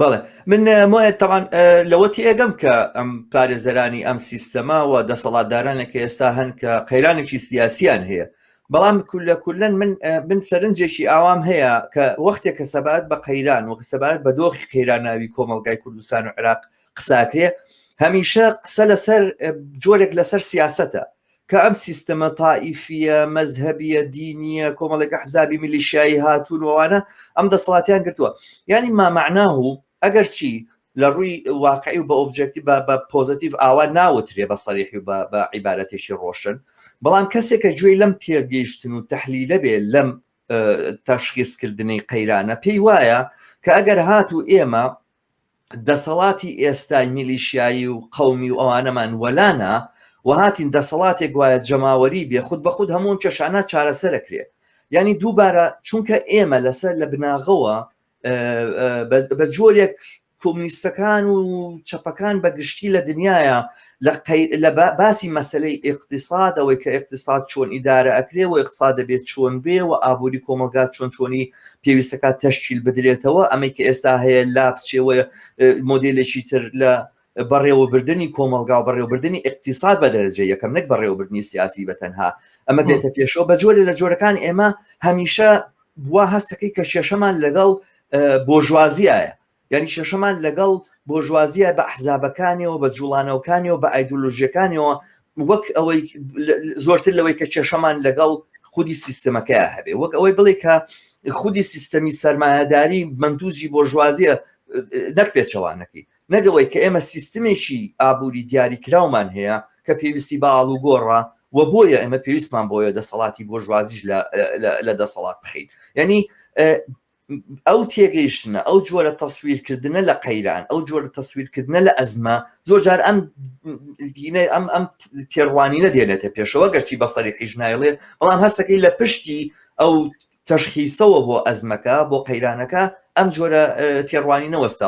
بەڵێ من مۆیە تەوان لەوە تێگەم کە ئەم پارێزەرانی ئەم سیستەما و دەسەڵاتدارانێک کە ئێستا هەن کە قەیرانێکی سیاسیان هەیە بەڵام کولە کولەن من من سەرنجێکی ئاوام هەیە کە وەختێک کە سەبارەت بە قەیران وەک سەبارەت بە دۆخی قەیراناوی کۆمەڵگای کوردستان و عێراق قساکرێ هەمیشە قسە لەسەر جۆرێک لەسەر سیاسەتە کە ئەم سیستەمە تائیفیە مەزهەبیە دینیە کۆمەڵێک ئەحزابی میلیشیایی هاتوون و ئەوانە ئەم دەسەڵاتیان گرتووە یعنی ما معناه ئەگەرچی لە ڕووی واقعی و بە ئۆبجێکتی بە بە پۆزەتیڤ ئاوا ناوترێ بە سەریحی و بە بە عیبارەتێکی ڕۆشن بەڵام کەسێک کە گوێی لەم تێگەیشتن و تەحلیلە بێ لەم تەشخیصکردنی قەیرانە پێی وایە کە ئەگەر هات و ئێمە دەسەڵاتی ئێستای میلیشیایی و قەومی و ئەوانەمان وەلانا و هاتین دەسەڵاتێک گوایە جەماوەری بێ خود بە خود هەموو ئەم کێشانە چارەسەرەکرێ یعنی دووبارە چونکە ئێمە لەسەر لە بناغەوە بە جۆرێک کۆمونیستەکان و چەپەکان بە گشتی لە دنیاە لە باسی مەسلەی اقتصاد ئەوەی کە اقتصاد چۆن ئیدارە ئەکرێ و اقتصاد دەبێت چۆن بێ و ئابووری کۆمەڵگا چۆن چۆنی پێویستەکات تەشکیل بدرێتەوە ئەمەی کە ئێستا هەیە لا بچێوە مۆدێلێکی تر لە بەڕێوەبردننی کۆمەڵگا و بەڕێوەبردننی اقتصاد بە دەرەجە یەکەم نەک بەڕێوەبردننی سیاسی بە تەنها ئەمە بێتە پێشەوە بە جۆرێ لە جۆرەکان ئێمە هەمیشە وا هەستەکەی کە کێشەمان لەگەڵ بۆژوازیایە یانی کێشەمان لەگەڵ بۆرژوازیە بە ئەحزابەکانیەوە بە جوڵانەوەکانیەوە بە ئایدۆلۆژیەکانیەوە وەک ئەوەی زۆرتر لەوەی کە کێشەمان لەگەڵ خودی سیستەمەکەیا هەبێ وەک ئەوەی بڵێ کە خودی سیستەمی سەرمایەداری مەندوجی بۆرژوازیە نەک پێچەوانەکەی نەگەوەی کە ئێمە سیستمێکی ئابووری دیاریکراومان هەیە کە پێویستی بە ئاڵوگۆڕە و بۆیە ئێمە پێویستمان بۆیە دەسەڵاتی بۆرژوازیش لە دەسەڵات بخەین یعنی ئەو تێگەیشتنە، ئەو جۆرە تەسویرکردنە لە قەیران، ئەو جۆرە تەسویرکردنە لە ئەزمە، زۆر جار ئەم ئەم ئەم تێڕوانینە دێنێتە پێشەوە، گەرچی بە سەریحیش نایڵێ، بەڵام هەستەکەی لە پشتی ئەو تەشخیسەوە بۆ ئەزمەکە، بۆ قەیرانەکە، ئەم جۆرە تێڕوانینە وەستاوە.